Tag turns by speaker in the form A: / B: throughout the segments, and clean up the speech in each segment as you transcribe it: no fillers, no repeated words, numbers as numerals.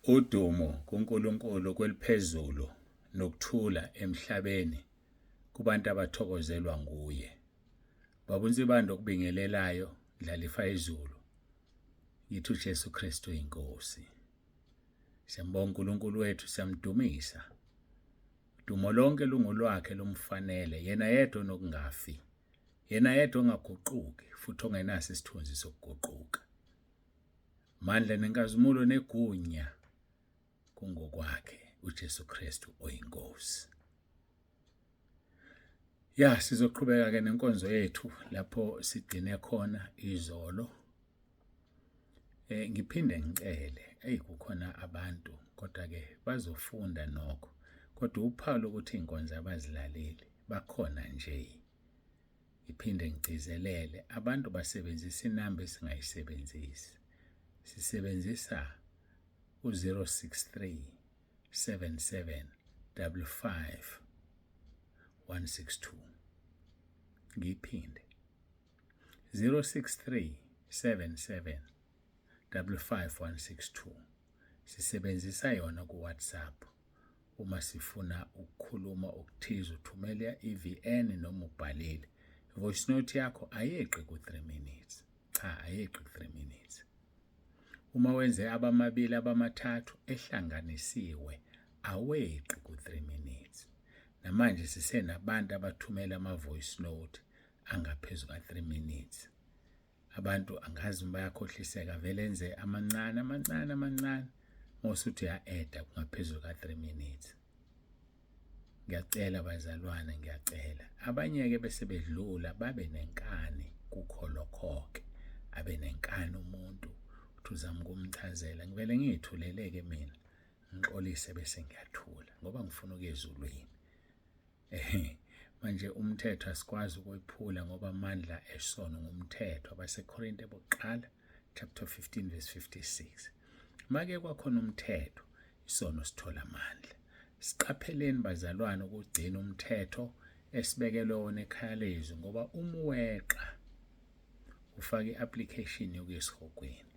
A: Udumo kuNkulunkulu kweliphezulu nokuthula emhlabeni kubantu abathokozelwa nguye. Baba uNsibande okubingelelayo Ndlalifa izulu. Ngithi uJesu Kristu inkosi. Siyambonga uNkulunkulu wethu siyamdumisa. Udumo lonke lungolwakhe lumfanele yena yedwa onokungafi. Yena yedwa ongaguquki futhi ongenaso isithunzi sokuguquka. Mandla nenkazimulo negunya kungokwakhe uJesu Kristu oyinkosi. Ya sizoqhubeka ke nenkonzo yethu lapho sigcine khona izolo. Eh ngiphinde ngicele eyi kukhona abantu kodwa ke bazofunda nokho kodwa uphawu lokuthi inkonzo abazilaleli bakhona nje. Ngiphinde ngigcizelele abantu basebenzisa inamba esingayisebenzisi. Sisebenzisa u-063 77 55 162. Ngiphinde 063 77 55162. Sisebenzisa yona ku-WhatsApp. Uma sifuna ukukhuluma okuthize uthumela i-VN noma ubhalile. Voice note yakho ayeqi ku-3 minutes. Cha, ayeqi ku-3 minutes. Uma wenze abamabili abamathathu ehlanganisiwe aweqi ku-3 minutes. Namanje sisenabantu abathumela ama-voice note angaphezu ka-3 minutes. Abantu angazi uma bayakhohliseka vele enze amancane amancane amancane mawusuthi uya-eda kungaphezulu ka-3 minutes. Ngiyacela bazalwane, ngiyacela abanye-ke bese bedlula babe nenkani kukho lokho-ke abe nenkani umuntu uthi uzama ukumchazela ngivele ngiyithulele-ke mina ngixolise bese ngiyathula ngoba ngifuna ukuya ezulwini. Ehe, manje umthetho asikwazi ukuyiphula ngoba amandla esono ngumthetho. AbaseKorinte bokuqala chapter 15 verse 56. Make kwakhona umthetho, isono sithola amandla. Siqapheleni bazalwane ukugcina umthetho esibekelwe wona ekhaya lezwi ngoba uma uweqa ufaka i-application yokuya esihogweni.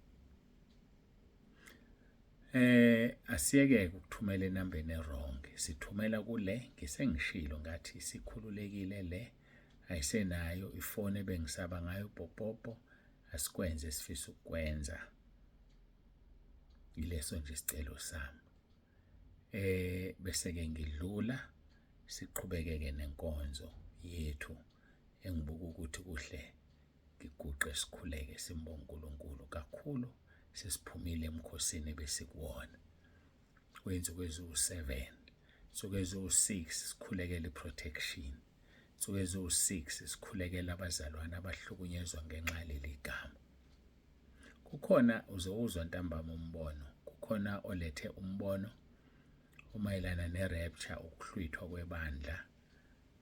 A: Eh asiyeke ukuthumela enambeni ewrong sithumela kule ngisengishilo ngathi sikhululekile le ayisenayo ifoni ebengisaba ngayo popopo asikwenze esifisa ukukwenza ileso nje isicelo sami eh bese ke ngidlula siqhubeke ke nenkonzo yethu engibuka ukuthi kuhle ngiguqe sikhuleke simbonge uNkulunkulu kakhulu sesiphumile emkhosini ebesikuwona wey'nsuku eziwu-7 nsuku eziwu-6 sikhulekela i-protection nsuku eziwu-6 sikhulekela abazalwane abahlukunyezwa ngenxa yaleli gama kukhona uzowuzwa ntambama umbono kukhona olethe umbono omayelana ne-rapture ukuhlwithwa kwebandla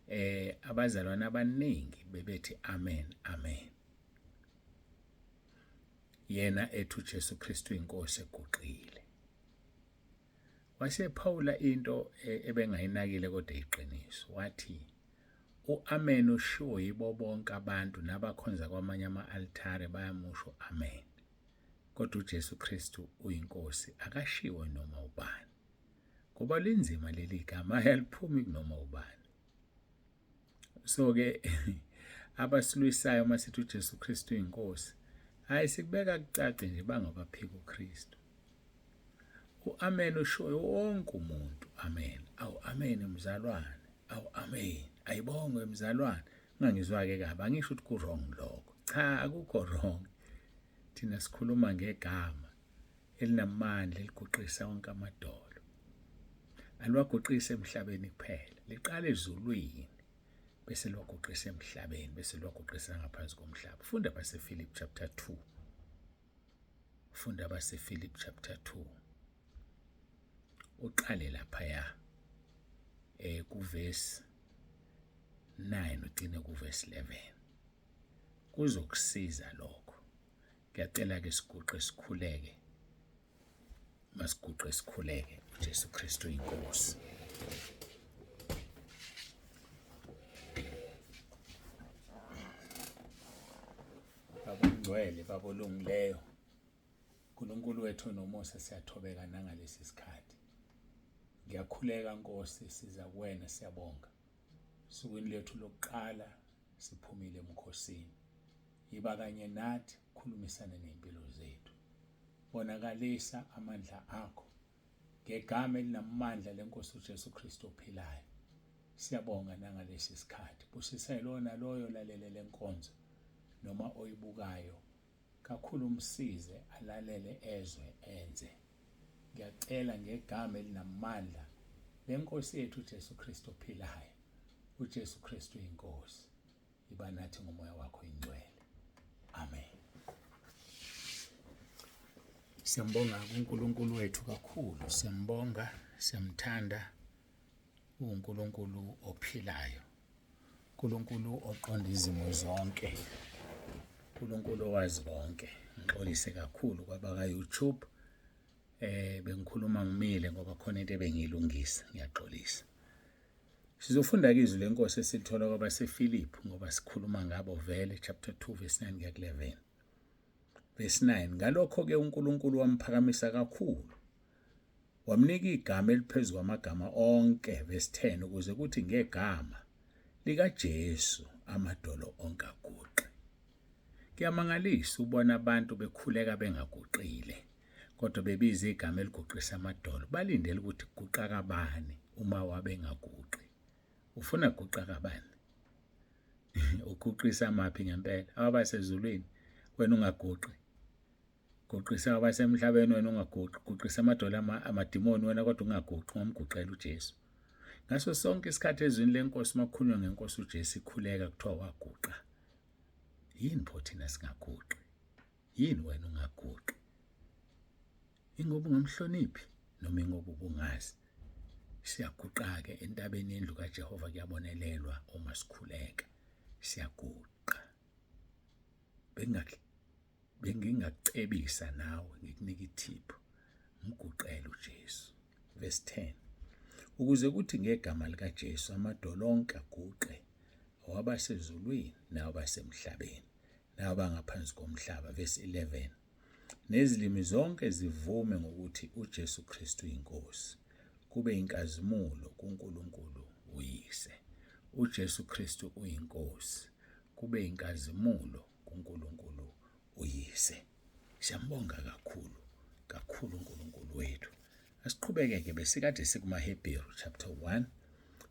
A: eh abazalwane abaningi bebethi amen amen yena ethi uJesu Kristu inkosi eguqile wasephawula into e, ebengayinakile kodwa iqiniso wathi uamen ushiwo yibo bonke abantu nabakhonza kwamanye ama-altare bayamusho amen kodwa uJesu Kristu uyinkosi akashiwo noma ubani ngoba linzima leli gama aliphumi kunoma ubani so ke abasilwisayo uma sithi uJesu Kristu uyinkosi hayi sikubeka kucace nje bangabaphika uKristu uamen ushoyo wonke umuntu amen awu amen mzalwane awu amen ayibongwe mzalwane ungangizwa ke kabi angisho ukuthi ku wrong lokho cha akukho wrong thina sikhuluma ngegama elinamandla eliguqisa wonke amadolo aliwaguqise emhlabeni kuphela liqala ezulwini bese liwaguqisa emhlabeni bese liwaguqisa ngaphansi komhlaba funda baseFilip chapter 2 funda baseFilip chapter 2 uqale lapha ya eh kuverse 9 ugcine kuverse 11 kuzokusiza lokho Ngiyacela ke siguqe sikhuleke. Masiguqe sikhuleke uJesu Kristu inkosi. Baba ongcwele, baba olungileyo. Nkulunkulu wethu nomusa, siyathobeka nangalesi sikhathi. Ngiyakhuleka Nkosi, siza kuwena, siyabonga. Sukwini lethu lokuqala siphumile emkhosini. Yiba kanye nathi, khulumisane ney'mpilo zethu. Bonakalisa amandla akho ngegama elinamandla lenkosi uJesu Kristu ophilayo. Siyabonga nangalesi sikhathi. Busisa lowo naloyo lalele lenkonzo noma oyibukayo kakhulu, umsize alalele, ezwe, enze. Ngiyacela ngegama elinamandla lenkosi yethu uJesu Kristu ophilayo. uJesu Kristu inkosi. Iba nathi ngomoya wakho ingcwele. Amen. Siyambonga kuNkulunkulu wethu kakhulu, siyambonga, siyamthanda. UNkulunkulu ophilayo, uNkulunkulu oqonda izimo zonke, uNkulunkulu owazi konke. Ngixolise kakhulu kwabaka YouTube, bengikhuluma ngimile ngoba khona into ebengiyilungisa, ngiyaxolisa. Sizofunda-ke izwi lenkosi esilithola kwabaseFiliphu ngoba sikhuluma ngabo vele, chapter 2 verse 9 kuya ku-11. Verse 9, ngalokho-ke uNkulunkulu wamphakamisa kakhulu, wamnika igama eliphezu kwamagama onke, verse 10, ukuze kuthi ngegama likaJesu amadolo onke aguqe. Kuyamangalisa ubona abantu bekhuleka bengaguqile, kodwa bebiza igama eliguqisa amadolo, balindele ukuthi guqa kabani uma wabengaguqi. Ufuna guqa kabani? Uguqisa maphi ngempela? Abasezulwini wena ungaguqi. Guqisa abasemhlabeni wena ungaguqi. Guqisa amadolo amadimoni wena kodwa ungaguqi, ungamguqela uJesu. Ngaso sonke isikhathi ezwini lenkosi makukhulunywa ngenkosi uJesu ikhuleka kuthiwa waguqa. Yini pho thina singaguqi? Yini wena ungaguqi? Ingoba ungamhloniphi noma ingoba ubungazi? Siyaguqa-ke entabeni yendlu kaJehova, kuyabonelelwa uma sikhuleka. Siyaguqa. Bengingakucebisa nawe, ngikunika ithiphu, mguqele uJesu. Verse 10, ukuze kuthi ngegama likaJesu amadolo onke aguqe, awabasezulwini nawabasemhlabeni nabangaphansi komhlaba. Verse 11, nezilimi zonke zivume ngokuthi uJesu Kristu inkosi, kube inkazimulo kuNkulunkulu uYise. uJesu Kristu uyinkosi, kube inkazimulo kuNkulunkulu uYise. Siyambonga kakhulu kakhulu uNkulunkulu wethu. Asiqhubeke ke, besikade sikumaHebheru chapter 1,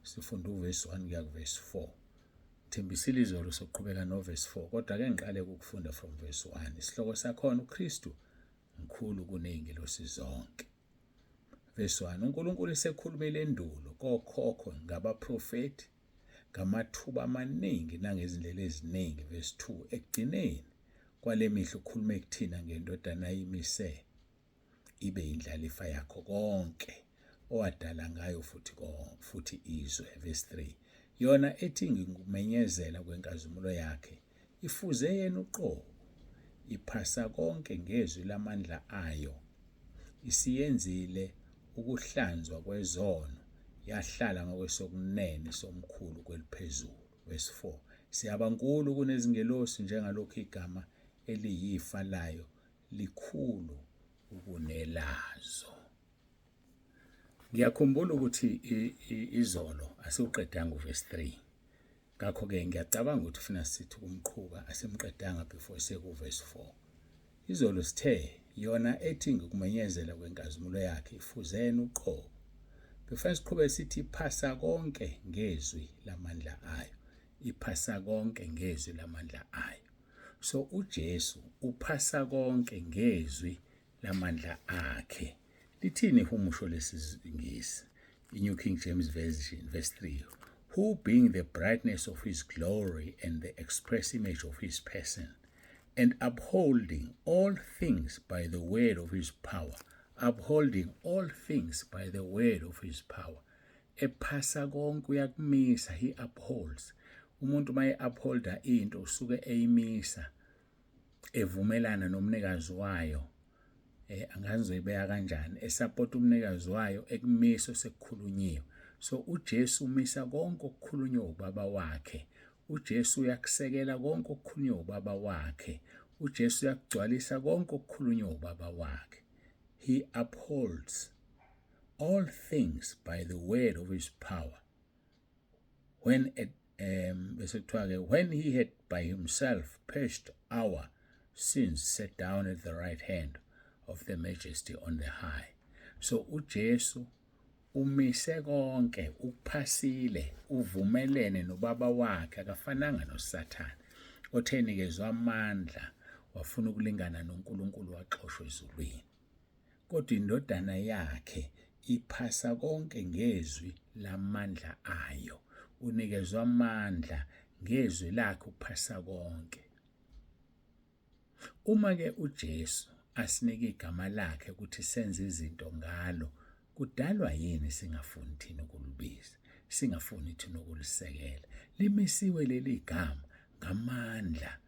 A: sifunda uverse 1 kuya kuverse 4. Thembisile izolo soqhubeka noverse 4, kodwa ke ngiqale ukufunda from verse 1. Isihloko sakhona, uKristu mkhulu kuney'ngelosi zonke. Verse 1, uNkulunkulu esekhulumile endulo kokhokho ngabaprofethi ngamathuba amaningi nangezindlela eziningi. Verse 2, ekugcineni kwale mihla ukhulume kuthina ngendodana ayimise ibe indlalifa yakho konke, owadala ngayo futhi futhi izwe. Verse 3, yona ethi ngikumenyezela kwenkazimulo yakhe, ifuze yena uqobo, iphasa konke ngezwi lamandla ayo, isiyenzile ukuhlanzwa kwezono, yahlala ngokwesokunene somkhulu kweliphezulu. Verse 4, siyaba nkulu kunezingelosi njengalokhu igama eliyifa layo likhulu ukunelazo. Ngiyakhumbula ukuthi izolo asiwuqedanga uverse 3. Ngakho-ke ngiyacabanga ukuthi funa sithi ukumqhuba, asimqedanga before siye kuverse 4. Izolo sithe yona ethi ngikumenyezela kwenkazimulo yakhe ifuzene uqobo. Before siqhube sithi iphasa konke ngezwi lamandla ayo. Iphasa konke ngezwi lamandla ayo. So uJesu uphasa konke ngezwi lamandla akhe. Lithini ihumusho lesingisi? I-New King James Version, verse 3. Who being the brightness of his glory and the express image of his person, and upholding all things by the word of his power, upholding all things by the word of his power. Ephasa konke, uyakumisa, he upholds. Umuntu maye upholda into usuke eyimisa evumelana nomnikazi wayo. Angazi ngizoyibeka kanjani, esupport umnikazi wayo ekumiso sekukhulunyiwe. So uJesu umisa konke okukhulunywe ubaba wakhe. uJesu uyakusekela konke okukhulunywe ubaba wakhe. uJesu uyakugcwalisa konke okukhulunywa ubaba wakhe. He upholds all things by the word of his power. When at, bese kuthiwa ke when he had by himself purged our sins, sat down at the right hand of the majesty on the high. So uJesu umise konke, ukuphasile, uvumelene nobaba wakhe, akafananga noSathane othe nikezwa amandla wafuna ukulingana noNkulunkulu waxoshwa ezulwini. Kodwa indodana yakhe iphasa konke ngezwi lamandla ayo. Unikezwa amandla ngezwi lakhe uphasa konke. Uma ke uJesu asinika igama lakhe ukuthi senze izinto ngalo, kudalwa yini singafuni thina ukulibiza, singafuni thina ukulisekela? Limisiwe leli gama ngamandla.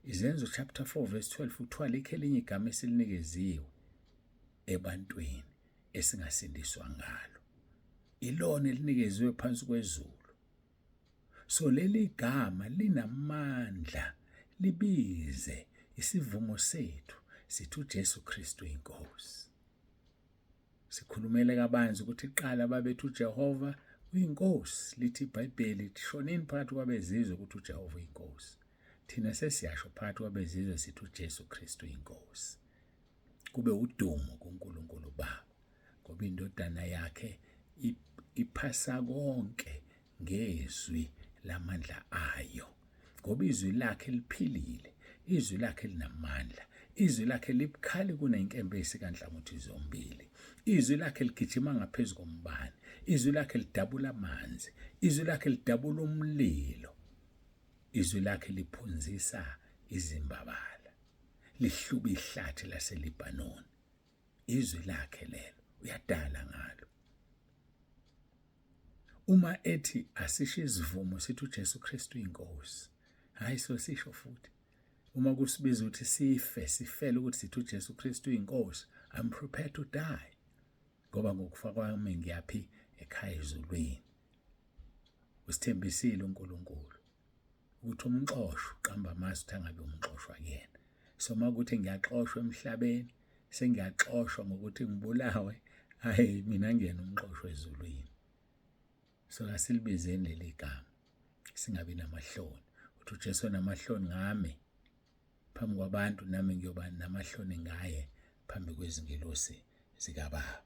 A: Izenzo chapter 4 verse 12 kuthiwa likho elinye igama esilinikeziwe ebantwini esingasindiswa ngalo. Ilona elinikeziwe phansi kwezulu. So leli gama linamandla, libize isivumo sethu sithi uJesu Kristu inkosi. Sikhulumele kabanzi ukuthi qala babethu uJehova uyinkosi, lithi iBhayibheli shonini phakathi kwabezizwe ukuthi uJehova uyinkosi. Thina sesiyasho phakathi kwabezizwe sithi uJesu Kristu uyinkosi. Kube udumo kuNkulunkulu Baba, ngoba indodana yakhe iphasa konke ngezwi lamandla ayo, ngoba izwi lakhe liphilile, izwi lakhe linamandla, izwi lakhe libukhali kunenkemba esikanhlangothi zombili, izwi lakhe ligijima ngaphezu kombane, izwi lakhe lidabula amanzi, izwi lakhe lidabula umlilo, izwi lakhe liphunzisa izimbabala, lihluba ihlathi laseLibhanoni. Izwi lakhe lelo, uyadala ngalo. Uma ethi asisho isivumo sithi uJesu Kristu inkosi, hayi so sisho futhi. Uma kusibiza ukuthi sife, sifele ukuthi sithi uJesu Kristu inkosi, I'm prepared to die. Ngoba ngokufa kwami ngiyaphi ekhaya ezulwini. Usithembisile uNkulunkulu ukuthi umxoshwa uqamba amazi ukuthi angabe umxoshwa kuyena. So uma kuthi ngiyaxoshwa emhlabeni, sengiyaxoshwa ngokuthi ngibulawe, hayi mina ngiyena umxoshwa ezulwini. So asilibizeni leli gama, singabi namahloni. Uthi uJesu onamahloni ngami phambi kwabantu, nami ngiyoba namahloni ngaye phambi kwezingelosi zikaBaba.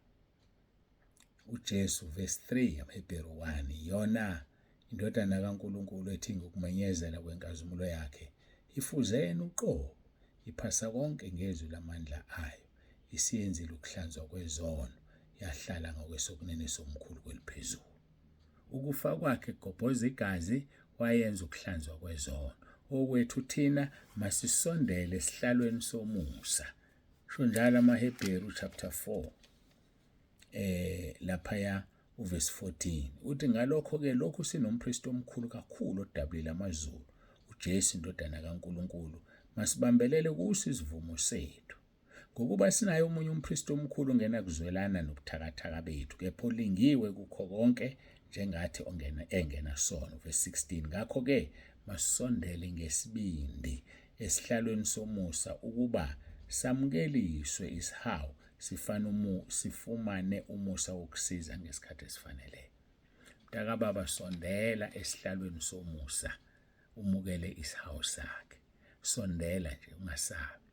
A: uJesu verse 3 amaHebheru 1 yona indodana kaNkulunkulu ethi ngokumenyezela kwenkazimulo yakhe ifuze yena uqobo, iphasa konke ngezwi lamandla ayo, isiyenzile ukuhlanzwa kwezono, yahlala ngakwesokunene somkhulu kweliphezulu. Ukufa kwakhe kugobhoza igazi wayenza ukuhlanzwa kwezono. Okwethu thina masisondele esihlalweni somusa. Sho njalo amaHebheru chapter 4 laphaya uverse 14 uthi ngalokho ke lokhu sinompristi omkhulu kakhulu odabulile amazulu, uJesu indodana kaNkulunkulu, masibambelele kuso isivumo sethu. Ngokuba sinaye omunye umpristi omkhulu ongenakuzwelana nobuthakathaka bethu, kepha olingiwe kukho konke njengathi ongena engena sono. Verse 16 ngakho ke masondele ngesibindi esihlalweni somusa ukuba samukeliswe isihawu, sifana umu sifumane umusa wokusiza ngesikhathi esifaneleyo. Mntakababa, sondela esihlalweni somusa umukele isihawu sakhe. Sondela nje, ungasabi,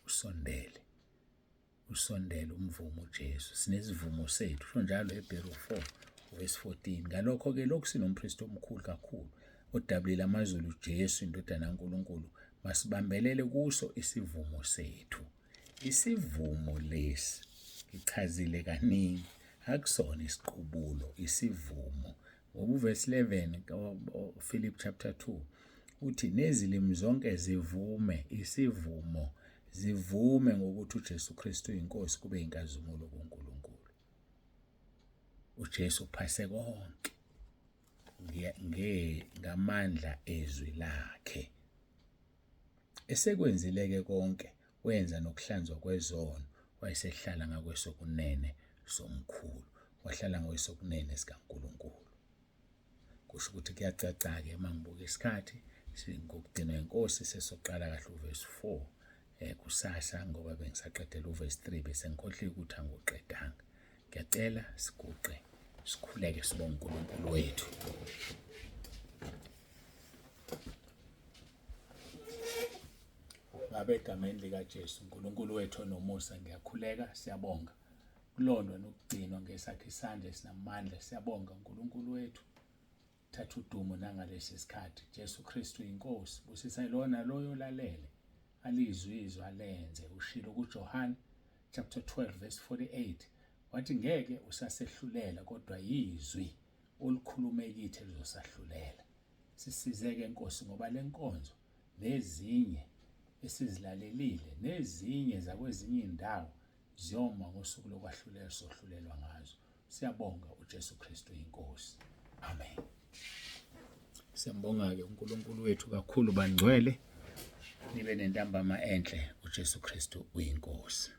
A: usondele, usondele umvumo uJesu. Sinesivumo sethu, sho njalo Hebheru 4 verse 14. Ngalokho ke lokhu sinompristi omkhulu kakhulu odabulile amazulu, uJesu indodana kaNkulunkulu, masibambelele kuso isivumo sethu. Isivumo lesi ngichazile kaningi, akusona isiqubulo, isivumo. Ngoba uverse 11 Philip chapter 2 uthi nezilimi zonke zivume isivumo, zivume ngokuthi uJesu Kristu uyinkosi, kube inkazimulo kuNkulunkulu. uJesu uphase konke ngamandla ezwi lakhe. Esekwenzile-ke konke, wenza nokuhlanzwa kwezono, wayesehlala ngakwesokunene somkhulu, wahlala ngakwesokunene sikaNkulunkulu. Kusho ukuthi kuyacaca-ke uma ngibuka isikhathi, Ngokugcinwa inkosi sesoqala kahle uverse 4 eh kusasa ngoba bengisaqedela uverse 3 bese ngikhohliwe ukuthi angiwuqedanga. Ngiyacela siguqe sikhuleke sibonge uNkulunkulu wethu. Baba egameni likaJesu uNkulunkulu wethu onomusa ngiyakhuleka siyabonga kulondwa nokugcinwa ngesakhe isandla esinamandla siyabonga uNkulunkulu wethu thatha udumo nangalesi sikhathi Jesu Kristu inkosi busisa lona loyo lalele alizwe izwi alenze ushilo kuJohane chapter 12 verse 48 wathi ngeke usasehlulela kodwa yizwi olikhulume kithi elizosahlulela sisizeke Nkosi ngoba lenkonzo nezinye esizilalelile nezinye zakwezinye indawo ziyoma ngosuku lokwahlulela sohlulelwa ngazo siyabonga uJesu Kristu inkosi amen siyambonga ke uNkulunkulu wethu kakhulu bangcwele nibe nentambama enhle uJesu Kristu uyinkosi.